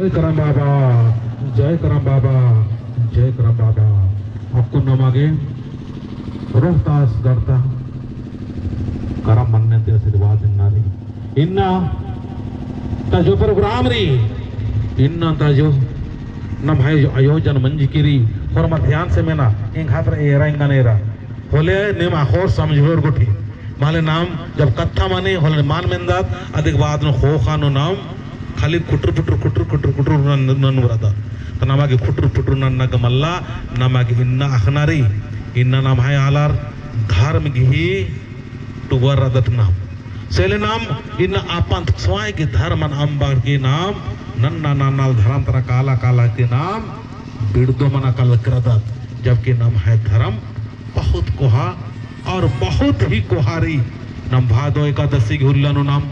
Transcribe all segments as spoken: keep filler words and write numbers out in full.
करम बाबा, जय करम बाबा, जय करम बाबा। अक्कुन नमा गे रोहतास गढ़ ता करम मन्ने ती आशीर्वाद नना रई। इन्ना ता जो program रई, इन्ना ता जो नम्है जो आयोजन मंजकी रई, होरमर ध्यान से मेना, एंग्है तरह एरा एंगन एरा। होले नीम अख़ोर समझोर गुट्ठी। माले नाम जब कत्था मनी होले मान मेंदत, अदिक बाद नू ख़ोख़ा नू नाम खाली खुटुर खुटुर खुटुर खुटुर खुटुर नन-, ननु रअदत। तो नमा गे खुटुर खुटुर नन्ना गे मल्ला, नमा गे इन्ना अख़ना रई, इन्ना नम्है आलर धर्म गही टुगर रअदत नाम। से ले नाम इन्ना अपन स्वयं गही धर्मन अम्बर की नाम नन्ना नन्ना धर्म तरा काला काला की नाम बिड़दो मना काला रअदत, जबकि नम्है धर्म बहुत कोहा और बहुत ही कोहा रई। नाम भादो एकादशी गही उल्ला नू नाम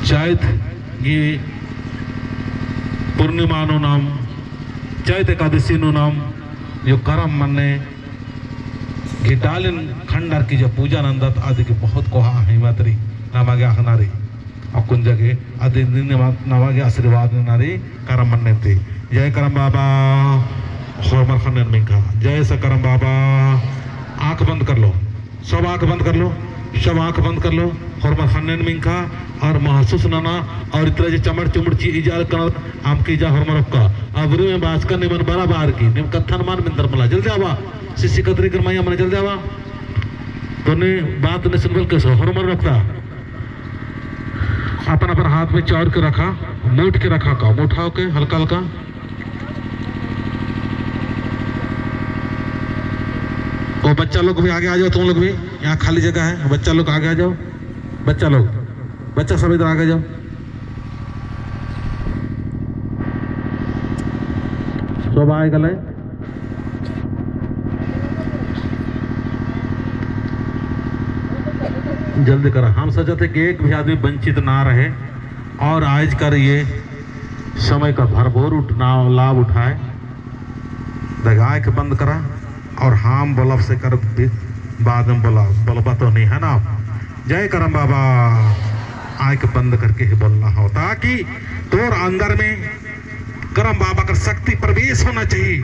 चैत गही पूर्णिमा नू नाम चैत एकादशी नू नाम जो करम मन्ने गही डालिन खंडर की जो पूजा नन्दत अदिक बहुत कोहा अहमियत रई, नमा गे अख़ना रई। अक्कुन जगे अदिन नमा गे आशीर्वाद नना रई करम मन्ने ती। जय करम बाबा, होरमर ख़न्नन मिंख़ा। जय सा करम बाबा। आँख बंद कर लो, सब आँख बंद कर लो, सब आँख बंद कर लो। होरमर ख़न्नन मिंख़ा और महसूस नना, और इतरा जे चमड़ चुमड़ ची इजा कना अमके इजा होरमर ओक्का। अबरी में बाचका निमन बराबर की, नीम कत्थन मान मेंदर मला। जल्दी आवा, सिसी कतरी कर माया मना जल्दी आवा। तो ने बात ने सुनबल कैसे होरमर रखता। अपन अपन हाथ में चाउर के रखा, मूठ के रखा का, उठाओ के हल्का हल्का। ओ बच्चा लोग भी आगे आ जाओ, तुम लोग भी, यहाँ खाली जगह है, बच्चा लोग आगे आ जाओ, बच्चा लोग, बच्चा सब इधर आगे जाओ। सब आए गले। जल्दी करा, हम सोचते कि एक भी आदमी वंचित ना रहे और आज कर ये समय का भरपूर उठना, लाभ उठाए। दगा आँख बंद करा और हम बोलब से कर भी बाद में बोला, बोलबा तो नहीं है ना। जय करम बाबा, आँख बंद करके ही बोलना हो, ताकि तोर अंदर में करम बाबा कर शक्ति प्रवेश होना चाहिए।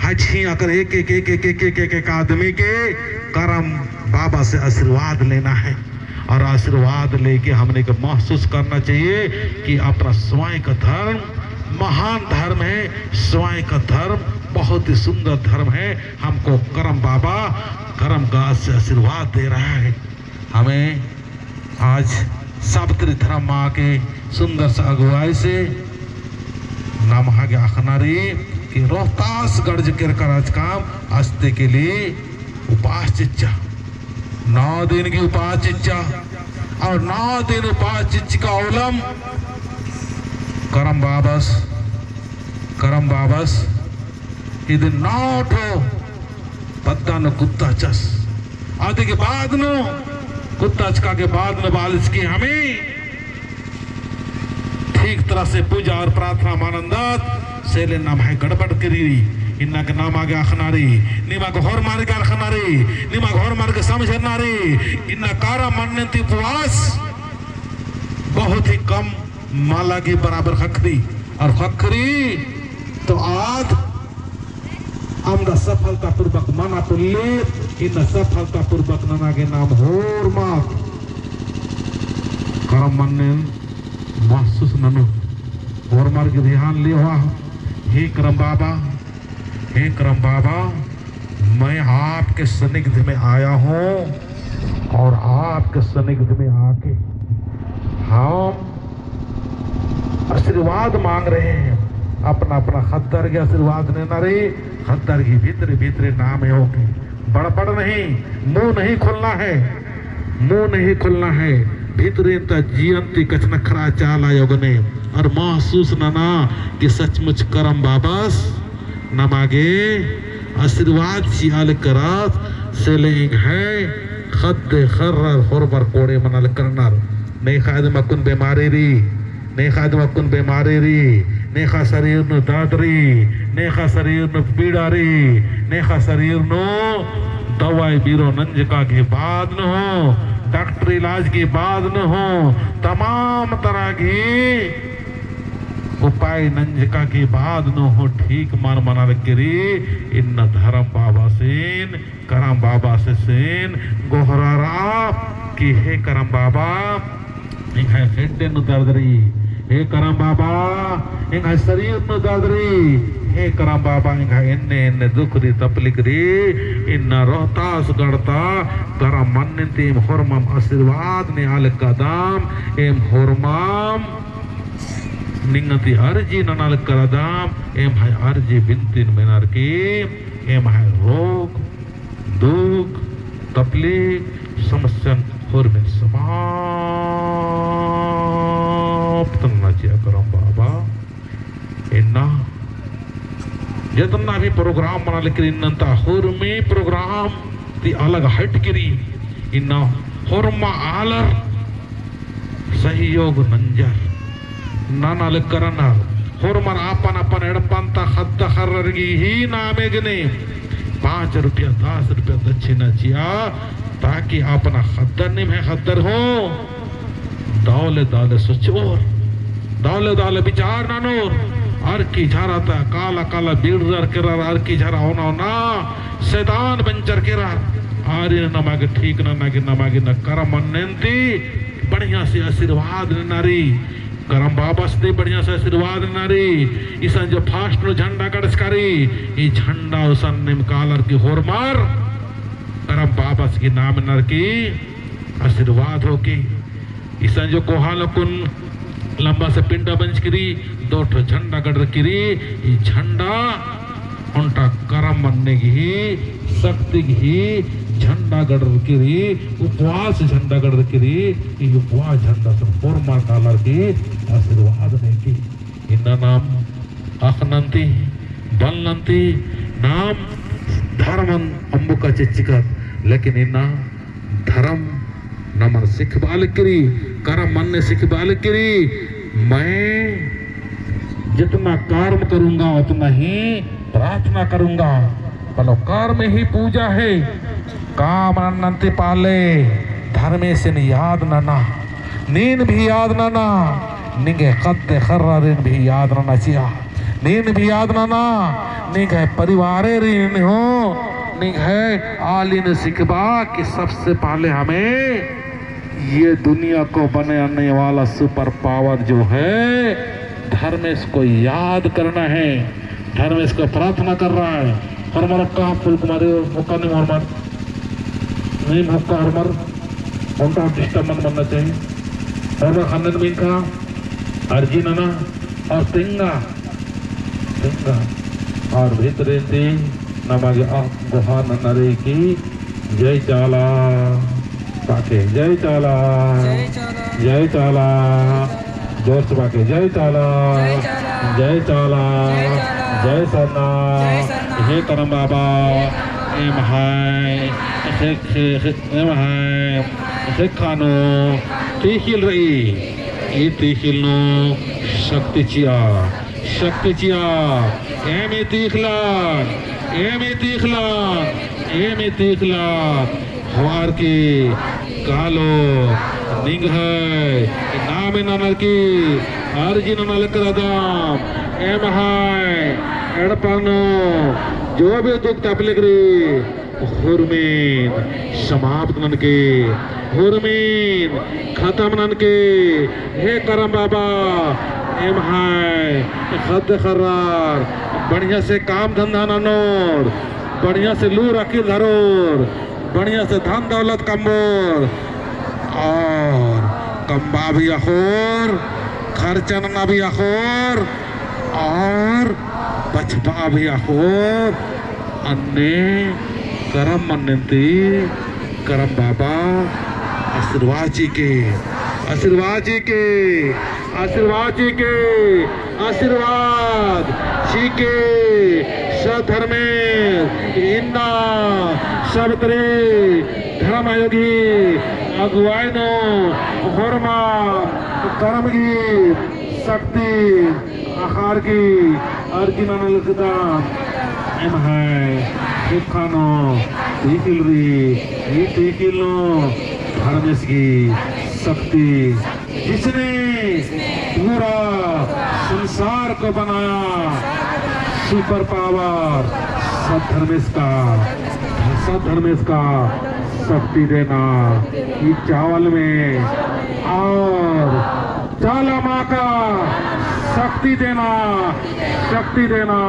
हर झी अगर एक, एक, एक आदमी के करम बाबा से आशीर्वाद लेना है। और आशीर्वाद लेके हमने को महसूस करना चाहिए कि अपना स्वयं का धर्म महान धर्म है, स्वयं का धर्म बहुत ही सुंदर धर्म है। हमको करम बाबा करम गाछ से आशीर्वाद दे रहा है। हमें आज सावित्री धर्म माँ के सुंदर सा अगुवाई से नम्है गे अख़ना रई कि रोहतास गढ़ जकेर कराच काम अस्ते के लिए उपास चिच्चा। नौ दिन की उपास चिच्चा और नौ दिन उपास चिच्चका ओलम करम बाबस, करम बाबस इदिन नौ ठो पद्दा नू कुत्ताचस। अदी के बाद नू कुत्ताचका के बाद नू बालिस कि हमें ठीक तरह से पूजा और प्रार्थना मल नन्दत, से ले नम्है गड़बड़ करी रई। इन्ना गे नमा गे अख़ना रई, निमा गे होरमर गे अख़ना रई, निमा गे होरमर गे समझना रई। इन्ना करम मन्ने ती उपवास बहुत ही कम मला गे बराबर ख़क्खरी और ख़क्खरी तो आद अमदा सफलतापूर्वक मना पोल्ली, इन्ना सफलतापूर्वक नना गे नाम होरमर करम मन्ने महसूस ननोत। होरमर गे ध्यान ले होआ, हे करम बाबा, हे करम बाबा, मैं आपके सानिध्य में आया हूँ और आपके सानिध्य में आके हम आशीर्वाद मांग रहे हैं। अपना अपना ख़द्दर गे आशीर्वाद नना रई, ख़द्दर गे भीतरे भीतरे नाम होके बड़बड़ नहीं, मुँह नहीं खोलना है, मुँह नहीं खोलना है। भीतरे ता जियन ती कछनखरा चाला योगने और महसूस नना कि सचमुच करम बाबस नमा गे आशीर्वाद चिआ ले करस, से ले एंग्है ख़द्द ख़र्रर होरमर कोड़े मना ले करनर। नेख़ा दिम अक्कुन बेमारी रई, नेख़ा दिम अक्कुन बेमारी रई, नेख़ा शरीर नू दर्द रई, नेख़ा शरीर नू पीड़ा रई, नेख़ा शरीर नू दवाई बीरो नंजका गे बाद नू हो, डॉक्टर इलाज गे बाद नू हो, तमाम तरह गे उपाय नंजका की बाद नू हूँ ठीक मल मना लगी रई। इन्ना धरम बाबासिन, करम बाबासिन गोहरारआ कि हे करम बाबा, एंग्है हेड्डे नू दर्द रई, हे करम बाबा, एंग्है शरीर नू दर्द रई, हे करम बाबा, एंग्है एन्ने एन्ने दुख रई, तपलिक रई। इन्ना रोहतासगढ़ ता करम मन्न ती एम होरमम आशीर्वाद नेआ लगदम, एम होरमम निंगा ती अर्जी नना लगदम, एम्है अर्जी बिनतिन मेनर की एम्है रोग, दुख, तपलीफ, समस्यन होरमिन समाप्त नना चिआ करम बाबा। इन्ना जेतना भी program मना लगी रई इन्ना ता होरमी program ती अलग हट करी इन्ना होरमा आलर सहयोग नंजर नना लगदर। होरमर आपन आपन एड़पन ता ख़द्द ख़र्रर गही नामे गने पाँच रुपया, दस रुपया दक्षिणा चिआ, ताकि अपना ख़द्दर निम्है ख़द्दर हूँ दव ले दव ले सोचोर, दव ले दव ले विचार ननोर। अरखी झरा ता काला काला बिड़रर केरर, अरखी झरा ओना ओना शैतान बंचर केरर। आरिन नमा गे ठीक नना गे, नमा गे ना करम मन्नेन ती बढ़िया से आशीर्वाद नना रई। करम बाबस ती बढ़िया से आशीर्वाद नना रई। इसन जो first नू झंडा गड़चका रई, ई झंडा उसन निमकालर की होरमर करम बाबस की नाम नर की आशीर्वाद होके। इसन जो कोहा लोकुन लंबा से पिंडा बंचकी रई, दो ठो झंडा गड़रकी रई, ई झंडा ओन्टा करम मन्ने गही, शक्ति गही झंडा गड़रकी रई, उपवास झंडा गड़रकी रई, ई उपवास झंडा से होरमर कालर की आशीर्वाद नेकी। इन्ना नाम अख़नन ती, बलनन ती, नाम धर्मन अम्बुका चिच्चकत, लेकिन इन्ना धर्म नमन सिखबआ लगी रई, करम मन्ने सिखबआ लगी रई। मैं जितना कर्म करूँगा उतना ही प्रार्थना करूँगा। मतलब कर्म ही पूजा है। काम नन्नन ती पहले धर्मेसिन याद नना, नीन भी याद नना, निंग्है ख़द्द ख़र्रारिन भी याद नना चिआ। नीन भी याद नना, निंग्है परिवारेरिन हूँ, निंग्है आलिन सिखबआ कि सबसे पहले हमें ये दुनिया को बनाने वाला super power जो है, धर्मेस को याद करना है, धर्मेस को प्रार्थना करना है। होरमर का फुल कुमारी, मुक्का नीम होरमर, नीम मुक्का होरमर, ओन्टा disturb मत मन्ना चाहिए। होरमर ख़न्नन मिंख़ा, अर्जी नना, और तिंगा, तिंगा, और भीतरे ती नमा गे आ गोहा नना रई कि जय चाला बाके, जय चाला, जय चाला, जय चाला, जोर से बाके, जय चाला, जय चाला, जय चाला, जय चाला, जय सरना, जय सरना, हे करम बाबा, हे करम बाबा, एम्है, हे, हे, हे, एम्है, हे खानो, तीखिल रई, ई तीखिल नू शक्ति चिआ। शक्ति चिआ, एम ई तीखिलन, एम ई तीखिलन, एम ई तीखिलन, होअर की कालो निंग्है नामे ननर की अर्जी नना लगदम, एम्है एड़पा नू जो भी दुख तकलीफ रई, होरमेन समाप्त ननके, होरमेन खतम ननके। हे करम बाबा, एम्है ख़द्द ख़र्रार बढ़िया से काम धंधा ननोर, बढ़िया से लूर अकिल धरोर, बढ़िया से धन दौलत कमोर, और कमबआ भी अख़ोर, खर्चा नना भी अख़ोर, और बछबआ भी अख़ोर। अन्ने करम मन्नेन ती करम बाबा आशीर्वाद चिके, आशीर्वाद चिके, आशीर्वाद चिके, आशीर्वाद चिके। सत धर्मेस इन्ना सबतरी धर्म आयोगी अगुवाई नू होरमा करम गही शक्ति अख़अर की अर्जी नना लगदम। एम्है ख़ेक्खा नू तीखिल रई, ई तीखिल नू धर्मेस गही शक्ति, जिसने पूरा संसार सार को बनाया super power, सत धर्मेस का, सत धर्मेस का शक्ति देना, ई चावल में, और चाला माँ का शक्ति देना, शक्ति देना,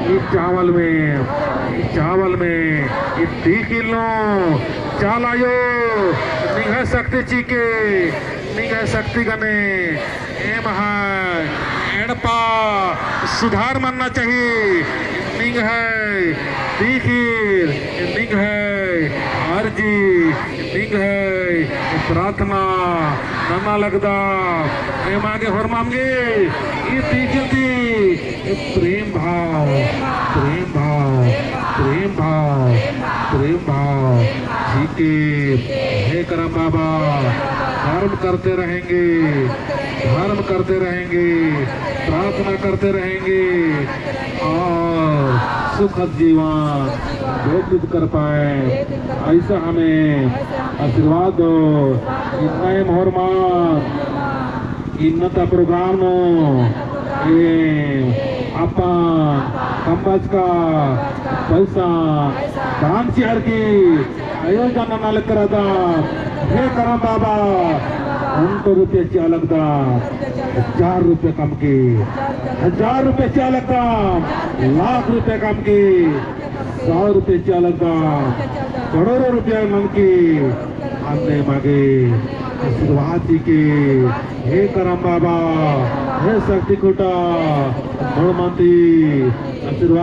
ई चावल में, ई चावल में, ई तीखिल नू, चाला अयो, निंग्है शक्ति चिके, निंग्है शक्ति गने, एम्है एड़पा सुधार मन्ना चाही। निंग्है तीखिल, निंग्है अर्जी, निंग्है प्रार्थना नना लगदम। एमा गे होरमर गे ई तीखिल ती प्रेम भाव, प्रेम भाव, प्रेम भाव, प्रेम भाव। ठीक है, हे करम बाबा, धर्म करते रहेंगे, धर्म करते रहेंगे, प्रार्थना करते रहेंगे और सुखद जीवन व्यतीत कर पाए, ऐसा हमें आशीर्वाद दो। इन्ना एम होरमर इन्नता program नू, ए, अपन कम बचका पैसा दान चिअर की आयोजन नना लगदम। हे करम बाबा, ओन्टो रुपया चिआ लगदम, हजार रुपया कमके, हजार रुपया चिआ लगदम, लाख रुपया कमके, सौ रुपया चिआ लगदम, करोड़ों रुपया ननके, अन्ने एमा गे आशीर्वाद चिके। हे करम बाबा, हे शक्ति खुटा, मोर मन्ती आशीर्वाद